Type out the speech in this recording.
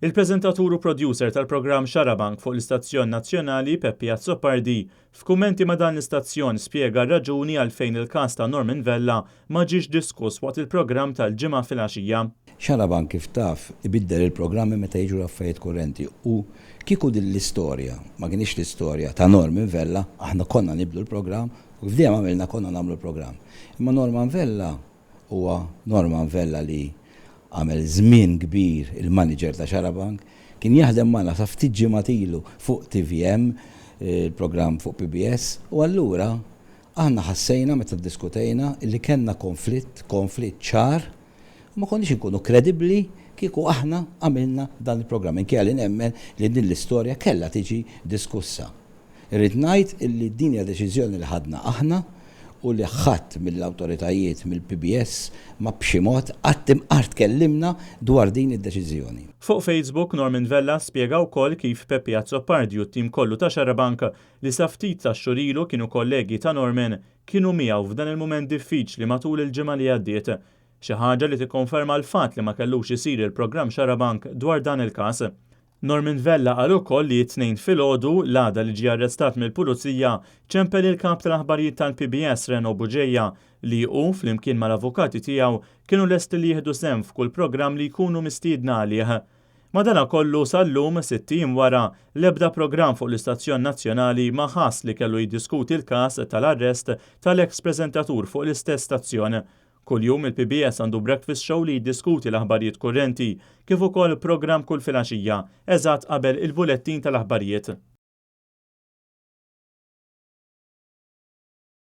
Il-preżentatur u producer tal-programm Xarabank fuq l-istazzjon nazzjonali Peppi Azzopardi f'kummenti ma' dan l-istazzjon spjega r-raġuni għalfejn il-każ ta' Norman Vella ma ġiex diskuss waqt il-programm tal-Ġimgħa filgħaxija. Xarabank kif taf ibiddel il-programmi meta jiġu l-affarijiet kurrenti u kieku din l-istorja ma kinitx l-istorja ta' Norman Vella aħna konna nibdlu l-programm u kif dejjem għamilna konna nagħmlu l-programm. Imma Norman Vella Huwa Norman Vella li għamel żmien kbir il-manager ta' Xarabank, kien jaħdem magħna sa ftit ġimgħat ilu fuq tvm, il-programm fuq PBS, u allura aħna ħassejna meta ddiskutejna illi kellna konflitt, konflitt ċar, u ma konniex inkunu kredibbli kieku aħna għamilna dan il-programm, minkejja li nemmen li din l-istorja kellha tiġi diskussa. Irrid ngħid illi din hija deċiżjoni li ħadna aħna u li ħadd mill-awtoritajiet mill-PBS ma b'xi mod qatt imqar tkellimna dwar din id-deċiżjoni. Fuq Facebook, Norman Vella spjega wkoll kif Peppi Azzopardi u t-tim kollu ta' Xarabank, li sa ftit tax-xhur ilu kienu kollegi ta' Norman, kienu miegħu f'dan il-mument diffiċli matul il-ġimgħa li għaddiet. Xi ħaġa li tikkonferma l-fatt li ma kellux isir il-programm Xarabank dwar dan il-każ. Norman Vella qal ukoll li t-Tnejn filgħodu, l-għada li ġie arrestat mill-Pulizija, ċempel il-Kap tal-Aħbarijiet tal-PBS Reno Bugeja li hu, flimkien mal-avukati tiegħu, kienu lesti li jieħdu sehem f'kull programm li jkunu mistiedna għalih. Madanakollu, sal-lum, sitt ijiem wara, l-ebda programm fuq l-istazzjon nazzjonali ma ħass li kellu jiddiskuti l-każ tal-arrest tal-eks preżentatur fuq l-istess stazzjon. Kuljum il-PBS għandu breakfast show li jiddiskuti l-aħbarijiet kurrenti, kif ukoll programm kull filgħaxija, eżatt qabel il-bulettin tal-aħbarijiet.